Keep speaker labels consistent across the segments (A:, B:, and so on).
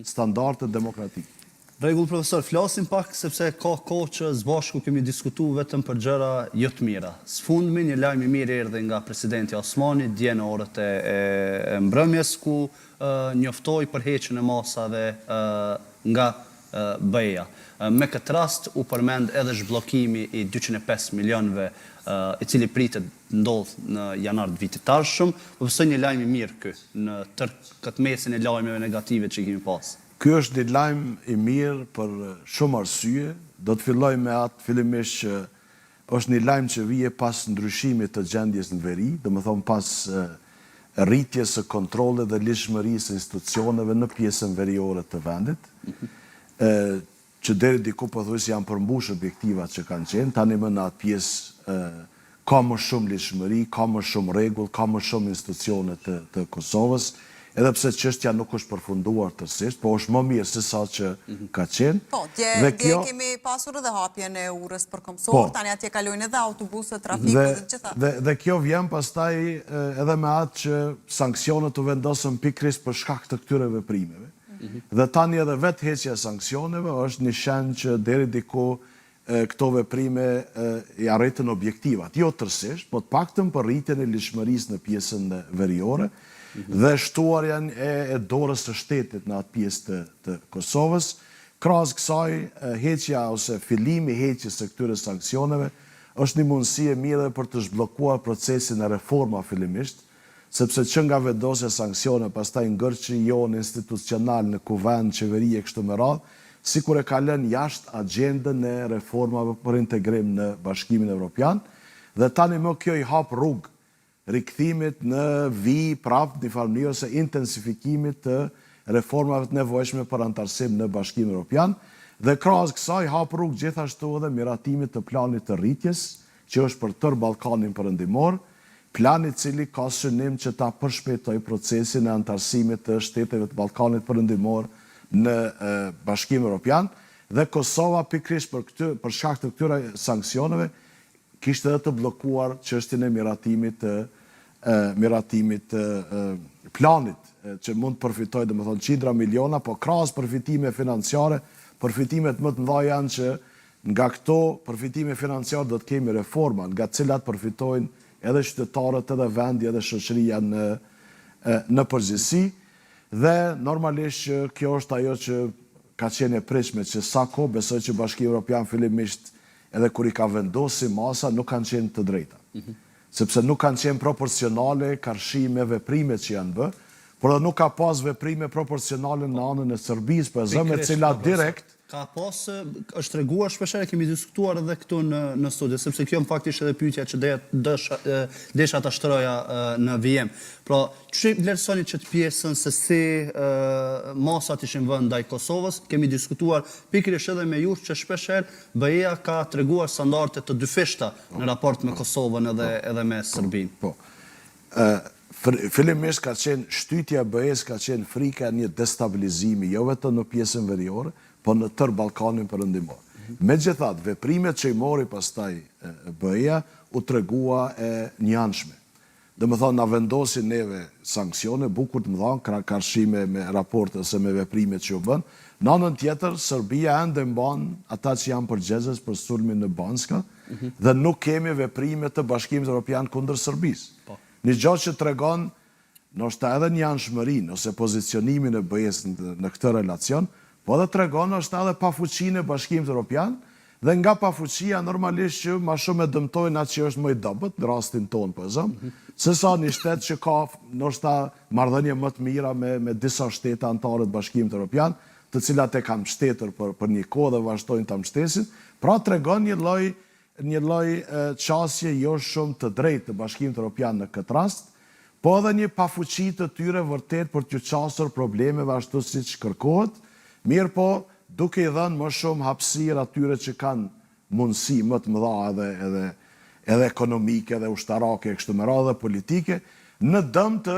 A: standardet demokratike.
B: Rregull profesor, flasim pak sepse ka kohë që së bashku kemi diskutu vetëm për gjëra jo të mira. Së fundmi një lajm i mirë erdhi nga presidenti Osmani dje në orët e e mbrëmjes ku njoftoi për heqjen e masave nga BE-ja. Me këtë rast u përmend edhe zhbllokimi i 205 milionëve i cili pritet të ndodhë në janar të vitit të ardhshëm. Po besoj një lajm i mirë ky në tërë këtë mesin e lajmeve negative që i kemi pasë.
A: Ky është një lajm i mirë për shumë arsye. Do të filloj me atë fillimisht që është një lajm që vije pas ndryshimit të gjendjes në veri, domethënë pas rritjes së kontrollit dhe ligjshmërisë së institucioneve në pjesën veriore të vendit, që deri diku pothuajse janë përmbushur objektivat që kanë qenë, tani më në atë pjesë ka më shumë ligjshmëri, ka më shumë rregull, ka më shumë institucione të të Kosovës, edhe pse çështja nuk është përfunduar tërësisht, po është më mirë se sa që ka qenë.
C: Po, dje,
A: Dhe
C: dje
A: kjo
C: kemi pasur edhe hapjen e urës për
A: po,
C: këmbësorë, tani atje kalojnë edhe autobusët, trafiku
A: dhe
C: dhe të gjitha.
A: dhe dhe kjo vjen pastaj edhe me atë që sanksionet u vendosën pikërisht për shkak të këtyre veprimeve. Dhe tani edhe vetë heqja e sanksioneve është një shenjë që deri diku këto veprime i arritën objektivat, jo tërësisht, po të paktën për rritjen e ligjshmërisë në pjesën veriore dhe shtuarjen e dorës së shtetit në atë pjesë të të Kosovës. Krahas kësaj, heqja ose fillimi i heqjes së këtyre sanksioneve është një mundësi e mirë edhe për të zhbllokuar procesin e reformave fillimisht, sepse që nga vendosja e sanksioneve, pastaj ngërçi jonë institucional në Kuvend, Qeveri e kështu me radhë, sikur e ka lënë jashtë agjendën e reformave për integrim në Bashkimin Evropian dhe tani më kjo i hap rrugë rikthimit në vijë prapë në një farë mënyrë ose intensifikimit të reformave të nevojshme për anëtarësim në Bashkimin Evropian dhe krahas kësaj hap rrugë gjithashtu edhe miratimit të planit të rritjes që është për tërë Ballkanin Perëndimor, plan i cili ka synim që ta përshpejtojë procesin e anëtarësimit të shteteve të Ballkanit Perëndimor në Bashkimin Evropian dhe Kosova pikërisht për këtë për shkak të këtyre sanksioneve kishte edhe të bllokuar çështjen e miratimit të miratimit të planit që mund të përfitojë domethënë qindra miliona, po krahas përfitime financiare, përfitimet më të mëdha janë që Nga këto përfitime financiare do të kemi reforma, nga të cilat përfitojnë edhe qytetarët, edhe vendi, edhe shoqëria në në përgjithësi dhe normalisht që kjo është ajo që ka qenë e pritshme që sa kohë besoj që Bashkimi Evropian fillimisht edhe kur i ka vendosë si masa nuk kanë qenë të drejta. Sepse nuk kanë qenë proporcionale karshi me veprimet që janë bë, por edhe nuk ka pas veprime proporcionale në anën e Serbisë, po e zëmë e cila direkt
B: Ka pas, është treguar shpeshherë, kemi diskutuar edhe këtu në në studio, sepse kjo në fakt ishte edhe pyetja që deja desha desha ta shtroja në vijim. Pra, qysh e vlerësoni qët pjesën se si masat ishin vënë ndaj Kosovës, kemi diskutuar pikërisht edhe me ju që shpeshherë BE-ja ka treguar standarde të dyfishta në raport me Kosovën edhe edhe me Serbinë.
A: Po. Fillimisht ka qenë shtytja e BE-së ka qenë frika e një destabilizimi jo vetëm në pjesën veriore, po në tërë Ballkanin Perëndimor. Megjithatë, veprimet që i mori pastaj BE-ja u tregua e njëanshme. Domethënë na vendosi neve sanksione bukur të mëdha karshi me me raporte ose me veprimet që u bënë. Në anën tjetër, Serbia ende mban ata që janë përgjegjës për sulmin në Banjska dhe nuk kemi veprime të Bashkimit Evropian kundër Serbisë. Po. Një gjë që tregon ndoshta edhe njëanshmërinë ose pozicionimin e BE-së në këtë relacion, po edhe tregon ndoshta edhe pafuqinë e Bashkimit Evropian dhe nga pafuqia normalisht që ma shumë e dëmtojnë atë që është më i dobët, në rastin tonë po e zëmë, se sa një shtet që ka ndoshta marrëdhënie më të mira me me disa shtete anëtare të Bashkimit Evropian, të cilat e kanë mbështetur për për një kohë dhe vazhdojnë ta mbështesin, pra tregon një lloj një lloj qasje jo shumë të drejtë të Bashkimit Evropian në këtë rast, po edhe një pafuqi të tyre vërtet për t'ju qasur problemeve ashtu siç kërkohet, mirëpo duke i dhënë më shumë hapësirë atyre që kanë mundësi më të mëdha edhe edhe edhe ekonomike edhe ushtarake e kështu me radhë dhe politike, në dëm të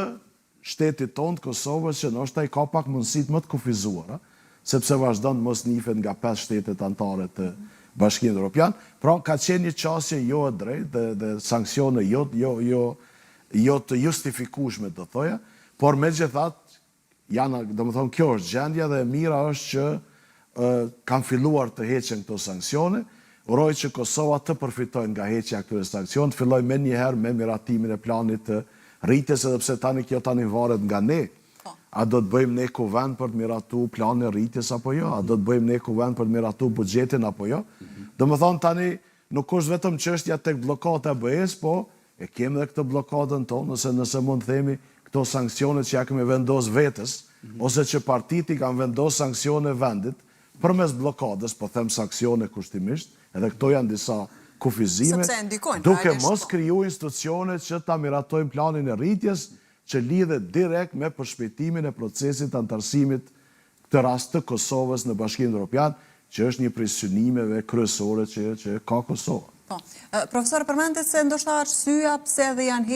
A: shtetit tonë të Kosovës që ndoshta i ka pak mundësitë më të kufizuara, sepse vazhdon të mos njihet nga pesë shtetet anëtare të Bashkimit Evropian. Pra ka qenë një qasje jo e drejtë dhe dhe sanksione jo jo jo jo të justifikueshme do thoja, por megjithatë. Janë, domethënë kjo është gjendja dhe e mira është që kanë filluar të heqen këto sanksione. Uroj që Kosova të përfitojë nga heqja e këtyre sanksioneve, të fillojë menjëherë me miratimin e planit të rritjes, edhe pse tani kjo tani varet nga ne.
C: Po.
A: A do të bëjmë ne kuvend për të miratu planin e rritjes apo jo? A do të bëjmë ne kuvend për të miratu buxhetin apo jo? Domethënë tani nuk është vetëm çështja tek bllokada e BE-së, po E kemi edhe këtë bllokadën tonë, ose nëse mund të themi, këto sanksione që ia kemi vendosë vetes, ose që partitë i kanë vendosë sanksione vendit, përmes bllokadës, po them sanksione kushtimisht, edhe këto janë disa kufizime,
C: Sepse e ndikojnë,
A: duke
C: realisht
A: mos
C: po.
A: kriju institucione që ta miratojnë planin e rritjes, që lidhet direkt me përshpejtimin e procesit të anëtarësimit këtë rast të Kosovës në Bashkimin Evropian, që është një prej synimeve kryesore që që ka Kosova.
C: Po. Profesor, përmendet se ndoshta arsyeja pse edhe janë.